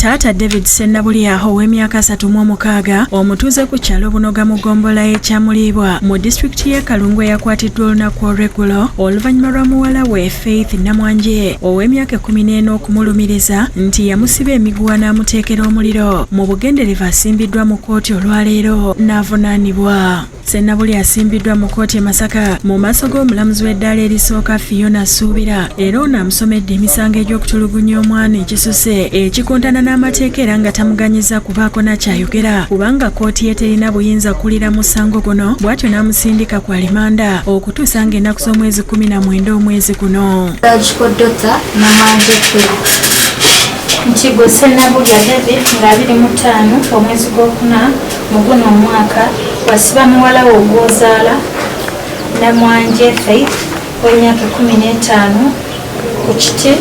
Taata David Ssennabulya ow'emyaka 36, omutuuze ku kyalo Bunoga mu ggombolola y'e Kyamuliibwa mu disitulikiti y'e Kalungu, eyakwatiddwa olunaku olw'eggulo oluvannyuma lwa muwala we Faith Namwanje ow'emyaka 14 okumulumiriza nti yamusiba emiguwa n'amuteekera omuliro mu bugenderevu, asimbiddwa mu kkooti olwaleero n'avunaanibwa. Ssennabulya asimbiddwa mu kkooti e Masaka mu maaso g'omulamuzi w'eddaala erisooka Fiona Suubira, era ono amusomedde emisango egy'okutulugunya omwana ekisuse ekikontana n'amateeka, era nga tamuganyiza kubaako nakyayogera kubanga kkooti ye terina buyinza kuwulira musango guno, bw'atyo n'amusindika ku alimanda okutuusa ng'ennaku z'omwezi 19 omwezi guno. Biological daughter Namwanje Faith. Nti gwe Ssennabulya David, nga 25 omwezi gwokuna mu guno omwaka, wasiba muwala wo gw'ozaala Namwanje Faith w'emyaka 15 ku kiti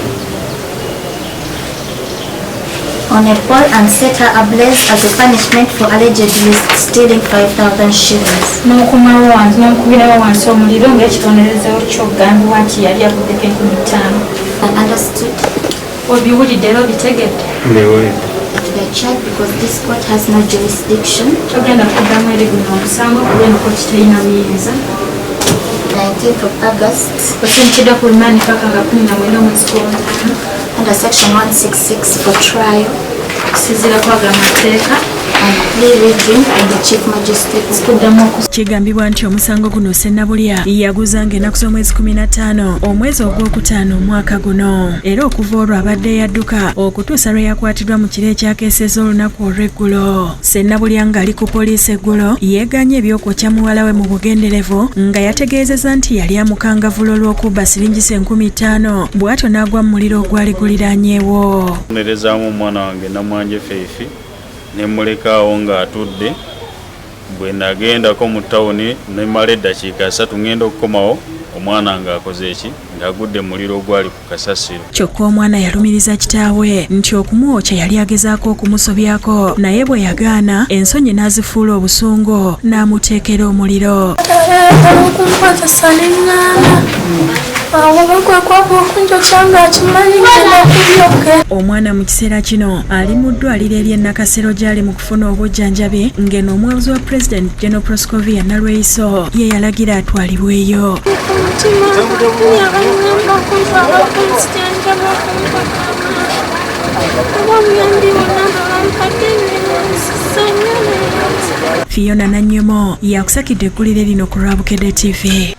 on a pole and set her ablaze as a punishment for allegedly stealing 5,000 shillings. N'okumawo wansi, n'okubirawo wansi omuliro ng'ekibonerezo ky'okugambibwa nti yali aguddeko 5000. And understood? Obiwulidde era obitegedde? Mbiwulidde. The charge because this court has no jurisdiction. Togenda kuddamu eri guno omusango kuba eno kooti terina buyinza. 19th of August Osindikiddwa ku limandi paka nga 19 omwezi gw'omutaano under section 166 for trial okusinziira kwaga amateeka and plea reading in the Chief Magistrate's Court. Okuddamu okus Kigambibwa nti omusango guno Ssennabulya yaguza ng'ennaku z'omwezi 15 omwezi ogwokutaano omwaka guno, era okuva olwo abadde yadduka okutuusa lwe yakwatiddwa mu kiro ekyakeeseza olunaku olw'eggulo. Ssennabulya ng'ali ku poliisi eggulo yeeganye ebyokwokya muwala we mu bugenderevu, nga yategeezezza nti yali amukangavula olw'okubba siringisa 5000, bw'atyo n'agwa mu muliro ogwali guliraanyeewo. Nerezaamu omwana wange Namwanje Faith ne mulekaawo ng'atudde. Bwe nagendako mu tawuni nemala eddakiika 30, ngenda okukomawo, omwana ng'akoze eki? Ng'agudde mu muliro ogwali ku kasasiro. Kyokka omwana yalumiriza kitaawe nti okumwokya yali agezaako okumusobyako, naye bwe yagaana ensonyi n'azifuula obusungu n'amuteekera omuliro. Ayagala okunkozesa neŋŋaana awo oba kwe kwava okunjokya ng'akimanyi ngenda kubyokera. Omwana mu kiseera kino ali mu ddwaliro ery'e Nakasero gy'ali mu kufuna obujjanjabi, ng'eno omuwabuzi wa Pulezidenti General Proscovia Nalweyiso ye yalagira atwalibweyo. Ku mutima yabaŋŋamba okuntwala okunzijanjaba okumpaka oba obuyambi bwonna bwe bampadde nensisa nnyo neyanza. Fiona Nannyomo yakusakidde eggulire lino ku lwa Bukedde TV.